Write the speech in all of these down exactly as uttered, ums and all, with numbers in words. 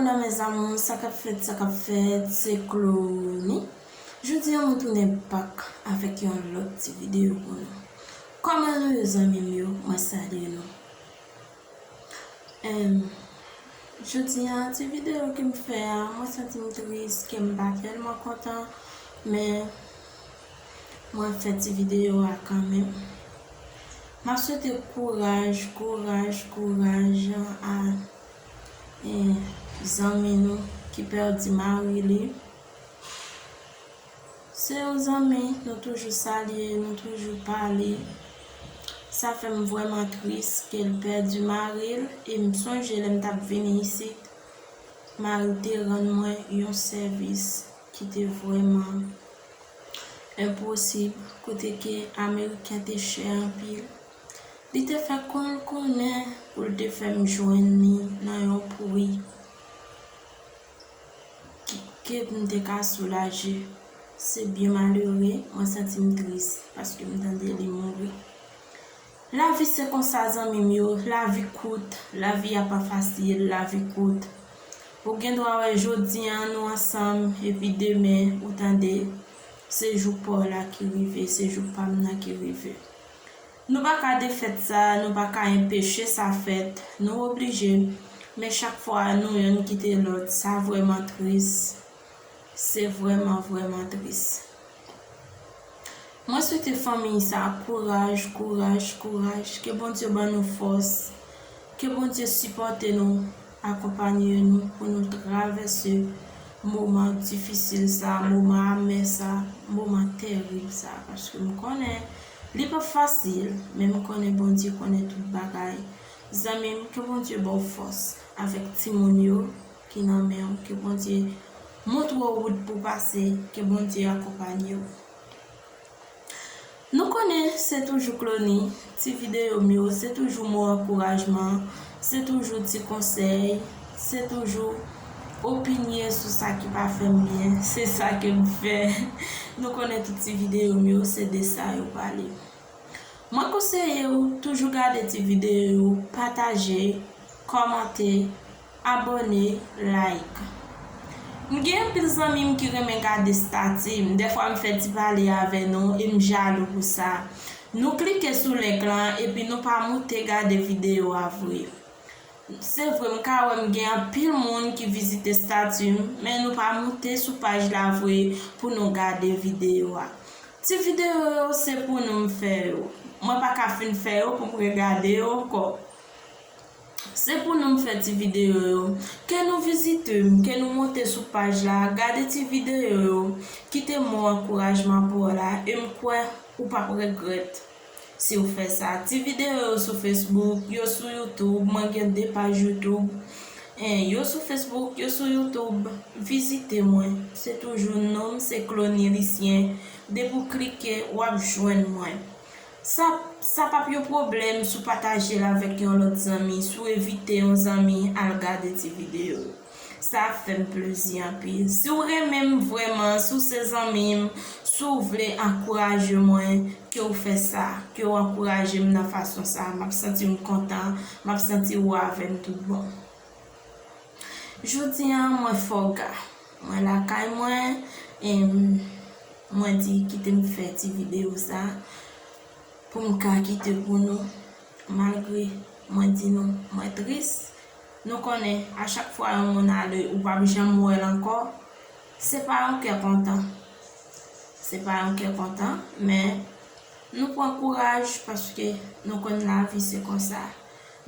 Hola mes amours, sa k ap fèt, sa k ap fèt, se Clony. Jodi a mwen tounen back avèk yon lòt ti videyo pou nou. Kòman nou ye zanmi m yo? Mwen salye nou. Em, jodi a ti videyo ke m fè a, mwen santi m tris, ke m pa tèlman kontan, men mwen fè ti videyo a kanmenm. M ap swete kouraj, kouraj, kouraj a, eh, zanmi nou ki pèdi mari li. Se yon zanmi, nou toujou salye, nou toujou pale. Sa fè m vrèman tris ke l pèdi mari l, e m sonje lè m t ap vini isit, mari l te rann mwen yon sèvis ki te vrèman enposib, kote ke Ameriken te chè anpil. Li te fè kò l konnen pou l te fè m jwenn li nan yon pri ki, ke m te ka soulaje. Se byen malere, mwen santi m tris paske m tande li mouri. Lavi se konsa, zanmi m yo, lavi kout, lavi a pa fasil, lavi kout. Ou gen dwa wè jodi a nou ansanm, epi demen, ou tande, se jou pa w la ki rive, se jou pa m nan ki rive. Nou pa ka defèt sa, nou pa ka enpeche sa fèt, nou oblije, men chak fwa nou yonn kite lòt, sa vrèman tris. Se vrèman, vrèman tris. Mwen swete fanmi sa kouraj, kouraj, kouraj. Ke Bondye ban nou fòs. Ke Bondye sipòte nou, akonpanye nou pou nou travèse moman difisil sa, moman amè sa, moman terib sa. Paske m konnen li pa fasil, men m konnen Bondye konnen tout bagay. Zanmi m, ke Bondye ba w fòs avèk timoun yo ki nan men w. Ke Bondye montre w wout pou pase. Ke Bondye akonpanye w. Nou konnen se toujou Clony, ti videyo m yo, se toujou mo ankourajman, se toujou ti konsèy, se toujou opinye sou sa ki pa fè m byen, se sa ke m fè. Nou konnen tout ti videyo m yo, se de sa yo pale. Mwen konseye w toujou gade ti videyo yo, pataje, kòmante, abòne, like. M gen anpil zanmi m ki renmen gade stati m. Dèfwa m fè ti pale avè nou e m jalou pou sa. Nou klike sou link lan epi nou pa moute gade videyo a vre. Se vre, m ka wè m gen anpil moun ki vizite stati m, men nou pa moute sou paj la vre pou nou gade videyo a. Ti videyo yo, se pou nou m fè yo. Mwen pa ka fin fè yo pou m regade yo ankò. Se pou nou m fè ti videyo yo. Ke nou vizite m, ke nou monte sou paj la, gade ti videyo yo, kite mo ankourajman pou w la, e m kwè ou p ap regrèt si w fè sa. Ti videyo yo sou Facebook, yo sou YouTube, mwen gen de paj YouTube. En, yo sou Facebook, yo sou YouTube. Vizite mwen. Se toujou non m, se Clony Lucien. Depi w klike, w ap jwenn mwen. Sa, sa p ap yon pwoblèm si w pataje l avèk yon lòt zanmi, si w envite yon zanmi al gade ti videyo yo. Sa ap fè m plezi anpil. Si w renmen m vrèman, si w se zanmi m, si w vle ankouraje mwen, ke w fè sa, ke w ankouraje m nan fason sa, m ap santi m kontan, m ap santi ou avè m tout bon. Jodi a, mwen fòga. Mwen lakay mwen, e m, mwen di kite m fè ti videyo sa pou m ka kite pou nou. Malgre mwen di nou, mwen tris. Nou konnen, a chak fwa yon moun ale, ou p ap janm wè l ankò. Se pa yon kè kontan. Se pa yon kè kontan, men nou pran kouraj paske nou konn lavi se konsa.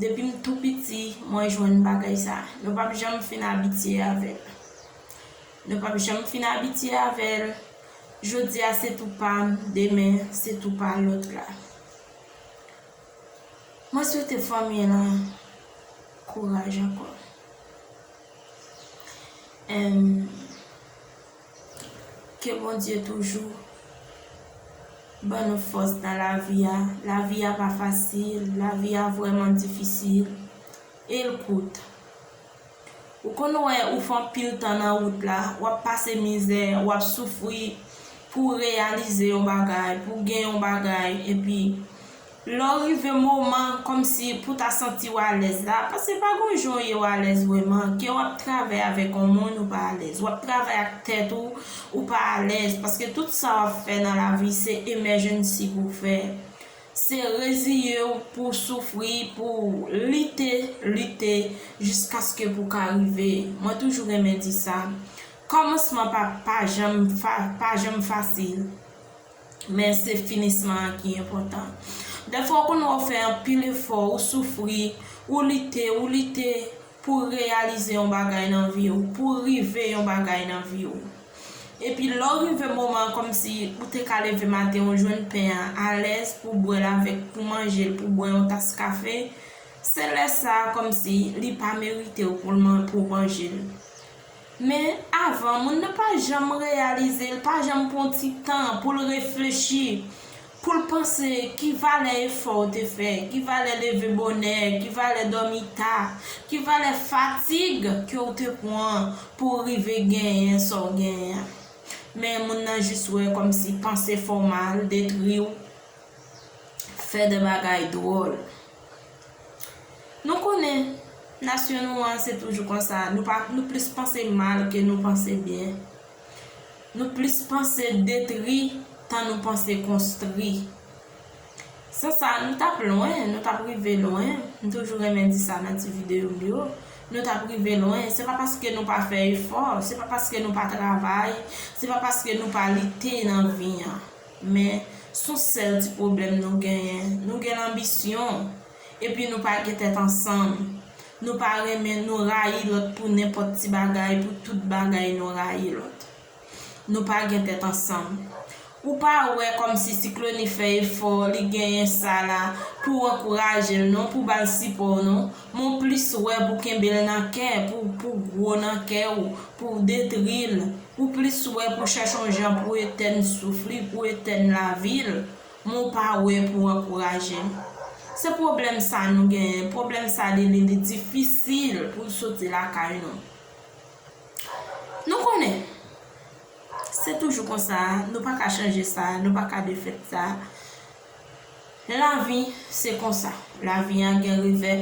Depi m tou piti, mwen jwenn bagay sa. Nou p ap janm fin abitye avè l. Nou p ap janm fin abitye avè l. Jodi a se tou pa m, demen se tou pa lòt la. Mwen swete fanmi lan kouraj ankò. Em, ke Bondye toujou ban nou fòs nan lavi a. Lavi a pa fasil, lavi a vrèman difisil, e l kout. Ou konn wè ou fè anpil tan nan wout la, w ap pase mizè, w ap soufri pou w reyalize yon bagay, pou w gen yon bagay, epi Lè w rive moman kòmsi pou ta santi w alèz la, paske pa gon jan w ye w alèz vrèman, ke w ap travay avèk yon moun ou pa alèz, w ap travay ak tèt ou, ou pa alèz, paske tout sa w ap fè nan lavi se emergency pou w fè. Se reziye w pou w soufri, pou w lite, lite, jiskaske pou w ka rive. Mwen toujou renmen di sa. Kòmansman pa, pa janm fa, pa janm fasil. Men se finisman an ki enpòtan. Dèfwa w konn wè w fè anpil efò, ou soufri, ou lite, ou lite pou w reyalize yon bagay nan vi w, pou w rive yon bagay nan vi w. Epi lè w rive moman an kòmsi ou te ka leve maten ou jwenn pen an alèz pou w bwè l avèk, pou w manje l, pou w bwè yon tas kafe, se lè sa a kòmsi li pa merite w pou l man, pou w manje l. Men avan, moun nan pa janm reyalize, l pa janm pran ti tan pou l reflechi, pou l panse ki valè efò w te fè, ki valè leve bonè, ki valè dòmi ta, ki valè fatig ke w te pran pou w rive genyen sa w genyen an. Men moun nan jis wè kòmsi panse fè w mal, detri w, fè de bagay dwòl. Nou konnen, nasyon nou an se toujou konsa, nou pa, nou plis panse mal ke nou panse byen. Nou plis panse detri tan nou panse konstwi. San sa, nou t ap lwen, nou t ap rive lwen. M toujou renmen di sa nan ti videyo m yo. Nou t ap rive lwen. Se pa paske nou pa fè efò, se pa paske nou pa travay, se pa paske nou pa lite nan vi an. Men, s on sèl ti pwoblèm nou genyen. Nou gen lanbisyon, epi nou pa gen tèt ansanm. Nou pa renmen, nou rayi lòt pou nenpòt ti bagay, pou tout bagay nou rayi lòt. Nou pa gen tèt ansanm. Ou pa wè kòmsi Sikloni fè efò, li genyen sa la, pou w ankouraje l non, pou w ba l sipò w non. Men w plis wè pou kenbe l nan kè, pou, pou gwo nan kè w, pou w detri l. Ou plis wè pou chèche yon jan pou etèn souf li, pou etèn lavi l, men w pa wè pou ankouraje l. Se pwoblèm sa nou genyen. Pwoblèm sa li, li, li difisil pou l soti lakay nou. Nou konnen, se toujou konsa, nou pa ka chanje sa, nou pa ka defèt sa. Lavi, se konsa. Lavi a gen revè.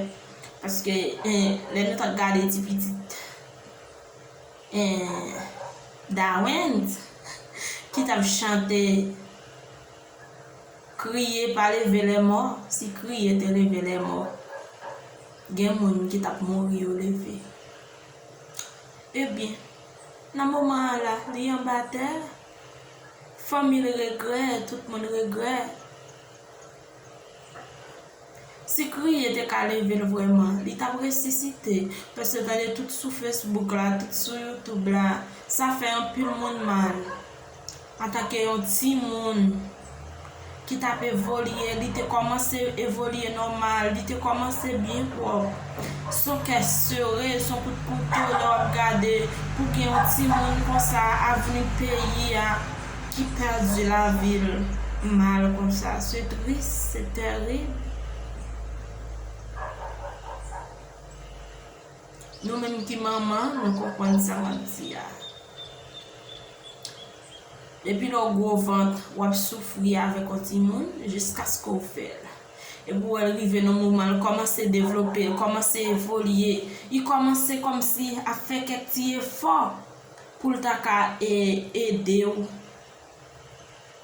Paske, eh, lè nou t ap gade ti pitit, eh, Darwin, ki t ap chante, Crier pas lever les morts, si kriye te leve lè mò, gen moun ki t ap mouri yo leve. Ebyen, nan moman an la, li anba tè, fanmi l regrè, tout moun regrè. Si kriye te ka leve l vrèman, li t ap resisite. Paske tande tout sou Facebook la, tout sou YouTube la, sa fè anpil moun mal. Antanke yon timoun ki t ap evolye, li te kòmanse evolye nòmal, li te kòmanse byen pwòp. S on kè sere, s on kout kouto lè w ap gade pou gen yon timoun konsa, avni peyi a, ki pèdi lavi l mal konsa. Se tris, se tèrib. Nou menm ki manman, nou konprann sa m ap di a. Depi lè w gwo vant, w ap soufri avèk yon timoun jiskaske w fè l. Epi w wè l rive nan moman, l kòmanse devlope, l kòmanse evolye, li kòmanse kòmsi ap fè kèk ti efò pou l ta ka e-, ede w,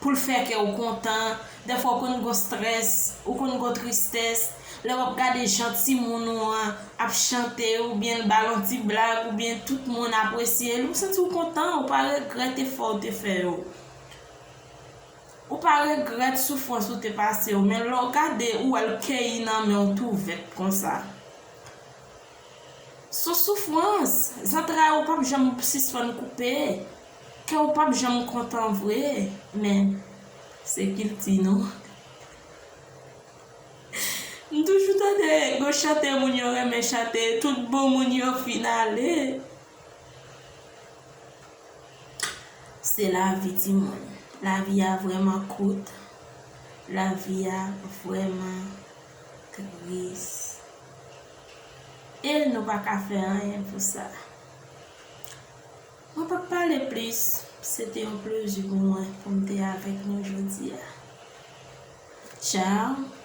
pou l fè kè w kontan. Dèfwa w konn gon strès, ou konn gon tristès. Lè w ap gade jan timoun ou an ap chante, oubyen l ba l yon ti blag, oubyen tout moun apresye l, ou santi w kontan, ou pa regrèt efò w te fè yo. Ou pa regrèt soufrans ou te pase yo, men lè w gade, ou wè l keyi nan men w tou vèt konsa. S on soufrans, zantray ou p ap janm sispann koupe, kè w p ap janm kontan vre, men se kilti nou. M toujou tande gon chante moun yo renmen chante, tout bon moun yo fin ale. Se lavi, timoun. Lavi a vrèman kout. Lavi a vrèman tris. E nou pa ka fè anyen pou sa. Mwen p ap pale plis. Se te yon plezi pou mwen pou m te avèk nou jodi a. Tchaw.